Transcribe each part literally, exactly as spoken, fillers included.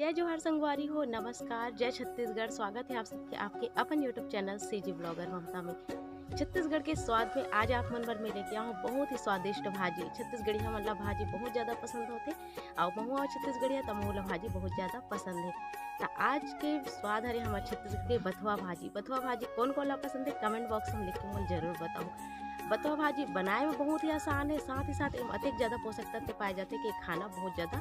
जय जोहार संगवारी हो, नमस्कार, जय छत्तीसगढ़। स्वागत है आप सबके आपके अपन YouTube चैनल सीजी ब्लॉगर ममता में। छत्तीसगढ़ के स्वाद में आज आप मन बर मैं लेके आया हूँ बहुत ही स्वादिष्ट भाजी। छत्तीसगढ़िया मन ला भाजी बहुत ज़्यादा पसंद होथे, अउ महू अउ छत्तीसगढ़िया त महू ला भाजी बहुत ज़्यादा पसंद है। त आज के स्वाद हरे हमर छत्तीसगढ़ के बथुआ भाजी। बथुआ भाजी कौन कौन ला पसंद है, कमेंट बॉक्स में लिख के मोला जरूर बताओ। बथुआ भाजी बनाए में बहुत ही आसान है, साथ ही साथ एम अतेक ज़्यादा पोषक तत्व पाए जाते कि खाना बहुत ज़्यादा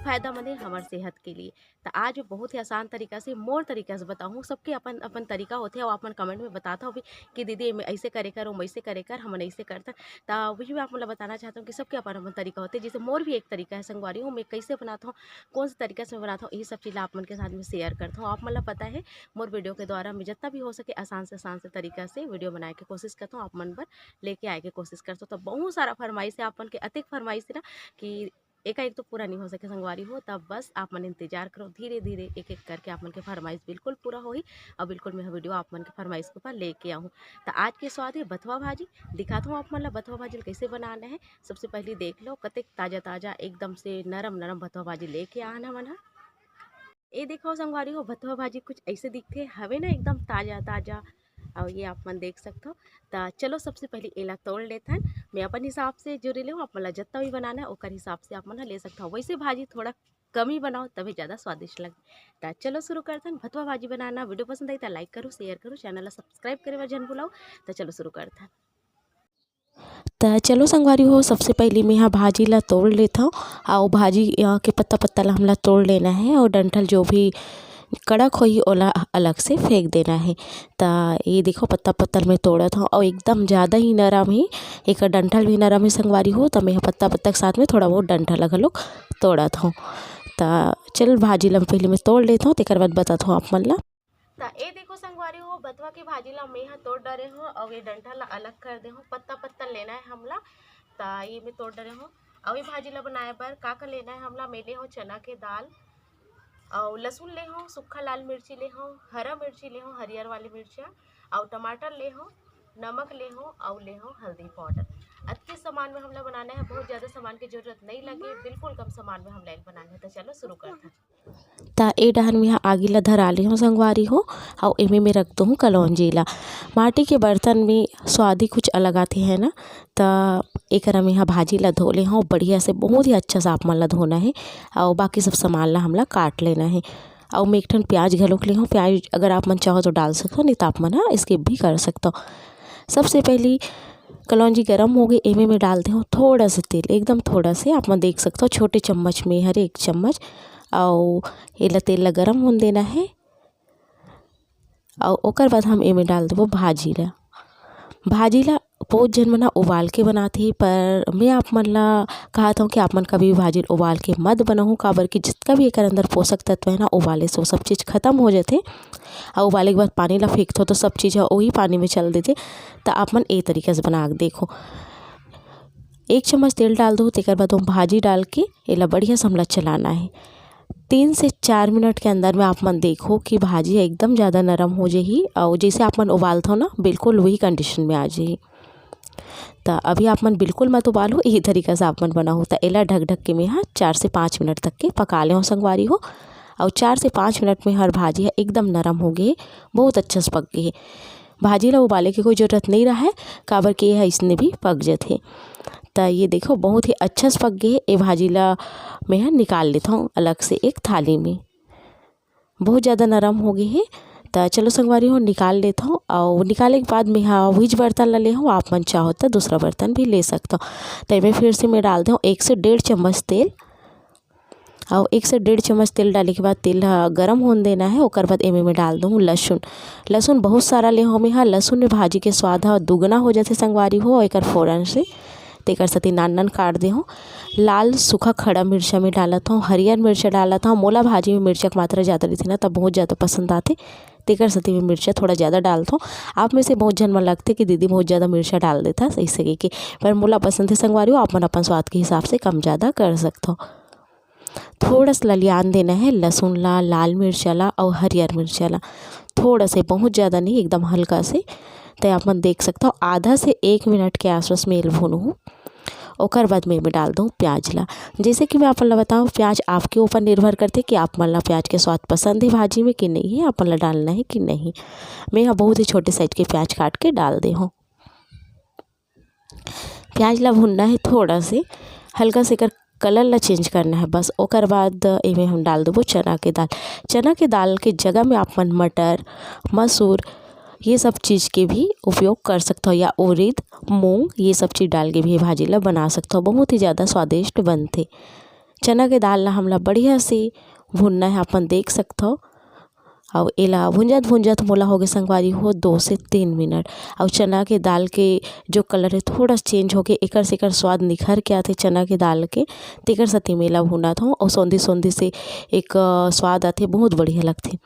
फायदेमंद है हमार सेहत के लिए। त आज मैं बहुत ही आसान तरीका से, मोर तरीका से बताहूँ। सबके अपन अपन तरीका होथे, अउ आप मन कमेंट में बतात हव भी कि दीदी एमे ऐसे करे कर, ओम ऐसे करे कर, हमन ऐसे करथन। त वही मैं आप मन ला बताना चाहत हूँ कि सबके अपन अपन तरीका होथे। जैसे मोर भी एक तरीका है संगवारी हो, मैं कैसे बनात हूँ, कौन से तरीका से मैं बनात हूँ, यही सब चीज़ ला आप मन के साथ में शेयर करत हूँ। आप मन ला पता है मोर वीडियो के द्वारा मैं जितना भी हो सके आसान से आसान से तरीका से वीडियो बनाए के कोशिश करत हूँ, आप मन बर लेके आए के कोशिश करत हूँ। तो बहुत सारा फरमाइश है आप मन के, अतेक फरमाइश है ना कि एकाएक तो पूरा नहीं हो सके संगवारी हो, तब बस आप मन इंतजार करो, धीरे धीरे एक एक करके आप मन के फरमाइश बिल्कुल पूरा होही, अउ बिल्कुल मैं वीडियो आप मन के फरमाइश के ऊपर लेके आहूँ। त आज के स्वाद है बथुआ भाजी। दिखात हूँ आप मन ला बथुआ भाजी ल कैसे बनाना है। सबसे पहले देख लो कतेक ताजा ताजा एकदम से नरम नरम बथुआ भाजी लेके आन हमन ह। ए देखो संगवारी हो, बथुआ भाजी कुछ ऐसे दिखथे, हवे ना एकदम ताजा ताजा। अउ ये आप मन देख सकथो। त चलो सबसे पहले एला तोड़ लेथन। मैं अपन हिसाब से जो ले हूँ, आप मन ला जत्ता भी बनाना है ओकर हिसाब से आप मन ह ले सकथो। वैसे भाजी थोड़ा कम ही बनाओ तभी ज़्यादा स्वादिष्ट लगे। त चलो शुरू करथन बथुआ भाजी बनाना। वीडियो पसंद आई त लाइक करो, शेयर करो, चैनल ला सब्सक्राइब करे बर झन भुलाओ। त चलो शुरू करथन। त चलो संगवारी हो, सबसे पहली मैं हा भाजी ला तोड़ लेथव। अउ भाजी, अ, के पत्ता पत्ता ला हमला तोड़ लेना है अउ डंठल जो भी कड़क होही ओला अलग से फेंक देना है। त ये देखो पत्ता पत्ता मैं तोड़त हव अउ एकदम ज़्यादा ही नरम हे, एकर डंठल भी नरम हे संगवारी हो। त मैं हा पत्ता पत्ता के साथ में थोड़ा बहुत डंठल ला घलोक तोड़त हव। त चल भाजी ला पहले मैं तोड़ लेथव, तेकर बाद बताथव आप मन ला। त ए देखो संगवारी हो, बथुआ के भाजी ला मैं ह तोड़ डरे हव अउ ये डंठल ला अलग कर दे हव। पत्ता पत्ता लेना है हमला, त ये मैं तोड़ डरे हव। अउ ये भाजी ला बनाए बर का का लेना है हमला, मैं ले हव चना के दाल, अउ लहसुन ले हव, सूखा लाल मिर्ची ले हव, हरा मिर्ची ले हव, हरियर वाली मिर्चा, अउ टमाटर ले हव, नमक ले हव, अउ ले हव हल्दी पाउडर। अतके सामान में हमला बनाना है, बहुत ज़्यादा सामान की जरूरत नहीं लगे, बिल्कुल कम सामान में हमला बनाना है। त चलो शुरू करथन। त ए डहर में हा आगी ला धरा ले हव संगवारी हो, अउ एमे में रख दूँ कलौंजी ला। माटी के बर्तन में स्वाद ही कुछ अलग आथे है ना। त एकरा में हा भाजी ला धो ले हव बढ़िया से, बहुत ही अच्छा से आप मन ला धोना है। अउ बाकी सब सामान ला हमला काट लेना है। अउ मैं एक ठन प्याज घलोक ले हव। प्याज अगर आप मन चाहो तो डाल सकथो, नहीं तो आप मन हा स्किप भी कर सकथो। सबसे पहली कलौंजी गरम हो गई, एमे में डाल दे हव थोड़ा से तेल, एकदम थोड़ा से, आप मन देख सकथो छोटे चम्मच में हरे एक चम्मच। अउ एला तेल ला गरम होन देना है। अउ ओकर बाद हम एमे डाल देबो भाजी ला। भाजी ला बहुत झन मन ह उबाल के बनाथे, पर मैं आप मन ला कहत हव कि आप मन कभी भी भाजी ला उबाल के मत बनाहू, काबर कि जितना भी एकर अंदर पोषक तत्व है ना, उबाले से वो सब चीज़ खत्म हो जाथे। अउ उबाले के बाद पानी ला फेंकथो तो सब चीज़ ह ओही पानी में चल देथे। त आप मन ए तरीका से बना के देखो। एक चम्मच तेल डाल दो, तेकर बाद ओम भाजी डाल के एला बढ़िया से हमला चलाना है। तीन से चार मिनट के अंदर में आप मन देखो कि भाजी एकदम ज़्यादा नरम हो जाही, अउ जैसे आप मन उबालथो ना, बिल्कुल वही कंडीशन में आ जाही। त अभी आप मन बिल्कुल मत उबालो, यही तरीका से आप मन बनाओ। त एला ढक ढक के मैं हा चार से पाँच मिनट तक के पका ले हव संगवारी हो। अउ चार से पाँच मिनट में हर भाजी ह एकदम नरम हो गए, बहुत अच्छा से पक गए। भाजी ला उबाले के कोई जरूरत नहीं रहा है, काबर कि यह इसने भी पक जाथे। त ये देखो, बहुत ही अच्छा से पक गए। ए भाजी ला मैं ह निकाल लेथव अलग से एक थाली में। बहुत ज़्यादा नरम हो गए हे। त चलो संगवारी हो, निकाल लेथव। अउ निकाले के बाद मैं हा वहीच बर्तन ला ले हव, आप मन चाहो त दूसरा बर्तन भी ले सकथव। त एमे फिर से मैं डाल देव एक से डेढ़ चम्मच तेल। अउ एक से डेढ़ चम्मच तेल डाले के बाद तेल ह गरम होन देना है। ओकर बाद एमे मैं डाल दूँ लहसुन। लहसुन बहुत सारा ले हव मैं हा। लहसुन में भाजी के स्वाद ह दुगना हो जाथे संगवारी हो, एकर फोरन से। तेकर सेती नान नान काट दे हव। लाल सूखा खड़ा मिर्चा में डालत हव, हरियर मिर्चा डालत हव। मोला भाजी में मिर्चा के मात्रा ज़्यादा रहिथे ना, त बहुत ज़्यादा पसंद आथे, तेकर सेती मैं मिर्चा थोड़ा ज़्यादा डालत हव। आप में से बहुत झन मन लगथे कि दीदी बहुत ज़्यादा मिर्चा डाल देथा, ऐसे कहिके, पर मोला पसंद है संगवारी हो, आप मन अपन स्वाद के हिसाब से कम ज़्यादा कर सकथव। थोड़ा सा ललियान देना है लहसुन ला, लाल मिर्चा ला अउ हरियर मिर्चा ला। थोड़ा से, बहुत ज़्यादा नहीं, एकदम हल्का से। त आप मन देख सकथव, आधा से एक मिनट के आसपास में एला भूनहूँ। ओकर बाद में एमे डाल दूँ प्याज ला। जैसे कि मैं आप मन ला बताऊँ, प्याज आपके ऊपर निर्भर करथे कि आप मन ला प्याज के स्वाद पसंद हे भाजी में कि नहीं हे, आप मन ला डालना हे कि नहीं। मैं ह बहुत ही छोटे साइज के प्याज काट के डाल दे हूँ। प्याज ला भुनना हे थोड़ा से, हल्का से एकर कलर ला चेंज करना हे बस। ओकर बाद एमे हम डाल देबो चना के दाल। चना के दाल के जगह में आप मन मटर, मसूर, ये सब चीज़ के भी उपयोग कर सकथो, या उरीद, मूंग, ये सब चीज़ डाल के भी भाजी ला बना सकथो। बहुत ही ज़्यादा स्वादिष्ट बनथे। चना के दाल ला हमला बढ़िया से भुनना हे, आप मन देख सकथो। अउ एला भुंजत भुंजत मोला होगे संगवारी हो दो से तीन मिनट। अउ चना के दाल के जो कलर हे थोड़ा सा चेंज होके एकर से एकर स्वाद निखर के आथे चना के दाल के, तेकर सेती में एला भुनत हूँ। अउ सोंधी सोंधी से एक, अ, स्वाद आथे, बहुत बढ़िया लगथे।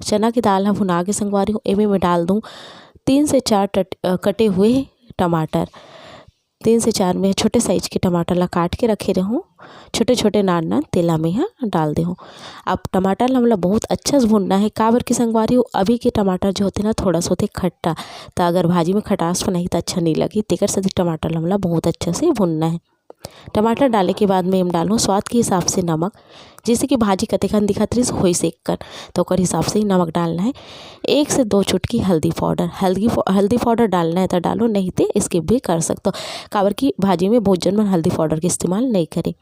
चना के दाल ह भुना के संगवारी हो, एमे मैं डाल दूँ तीन से चार टट-, अ, कटे हुए टमाटर। तीन से चार में छोटे साइज के टमाटर ला काट के रखे रहूँ, छोटे छोटे नान नान तेला में ह डाल देहूँ। अब टमाटर ला हमला बहुत अच्छा से भुनना हे, काबर के संगवारी हो, अभी के टमाटर जो होथे ना, थोड़ा सा होथे खट्टा, त अगर भाजी में खटास बनाही त अच्छा नहीं लगही, तेकर सेती टमाटर ला हमला बहुत अच्छा से भुनना हे। टमाटर डाले के बाद में हम डालूँ स्वाद के हिसाब से नमक, जैसे कि भाजी कतेकन दिखत रहिस होइस एक कन, तो ओकर हिसाब से ही नमक डालना है। एक से दो चुटकी हल्दी पाउडर, हल्दी पा-, हल्दी पाउडर डालना है तो डालो, नहीं ते skip भी कर सकते हो, काबर कि भाजी में बहुत जन मन हल्दी पाउडर के इस्तेमाल नहीं करे।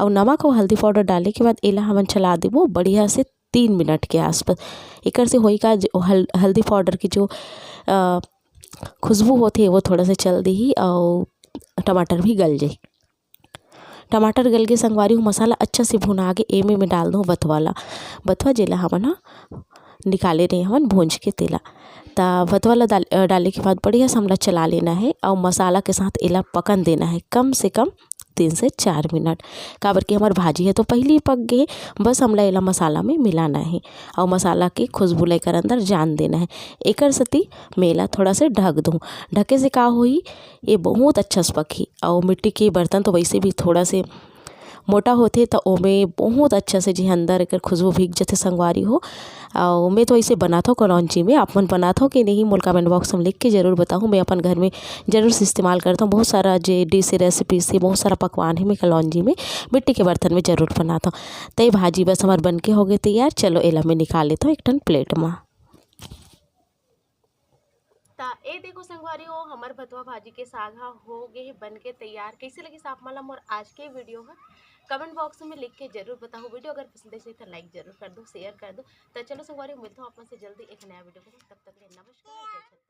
और नमक और हल्दी पाउडर डाले के बाद एला हमन चला देबो बढ़िया से तीन मिनट के आसपास। एकर से होई का, जो हल-, हल्दी पाउडर की जो, अ, खुशबू होथे वो थोड़ा सा चल देही और टमाटर भी गल जाही। टमाटर गल के संगवारी हो, मसाला अच्छा से भुना के एमे में डाल दूँ बथवा ला। बथवा जेला हमन ह निकाले रहे हवन भूंज के तेला। त बथवा ला डाल-, अ, डाले के बाद बढ़िया से हमला चला लेना है और मसाला के साथ एला पकन देना है कम से कम तीन से चार मिनट, काबर कि हमर भाजी है तो पहले ही पक गए, बस हमला एला मसाला में मिलाना है और मसाला के खुशबू ला एकर अंदर जान देना है। एकर सेती मैं एला थोड़ा से ढक दूँ। ढके से का होही, ये बहुत अच्छा से पकही। और मिट्टी के बर्तन तो वैसे भी थोड़ा से मोटा होथे, त ओमे बहुत अच्छा से जे अंदर एकर खुशबू भीग जथे संगवारी हो। और मैं तो ऐसे बनात हूँ कलौंजी में, आप मन बनात हो कि नहीं, मोला comment box में लिख के जरूर बताहू। मैं अपन घर में जरूर से इस्तेमाल करता हूँ। बहुत सारा जे डिश, रेसिपी से बहुत सारा पकवान है मैं कलौंजी में मिट्टी के बर्तन में जरूर बनात हूँ। त ये भाजी बस हमार बन के हो गए तैयार। चलो एला मैं निकाल लेता हूँ एक ठन प्लेट में। त ए देखो संगवारी हो, हमर भतवा भाजी के साग ह हो गे हे बन के तैयार। कैसे लगिस आप मन ला मोर आज के वीडियो ह, comment box में लिख के जरूर बताहू। वीडियो अगर पसंद आइस त like जरूर कर दो, share कर दो। त चलो संगवारी हो, मिलता हूँ आप मन से जल्दी एक नया वीडियो के साथ। तब तक के लिए नमस्कार, जय छत्तीसगढ़।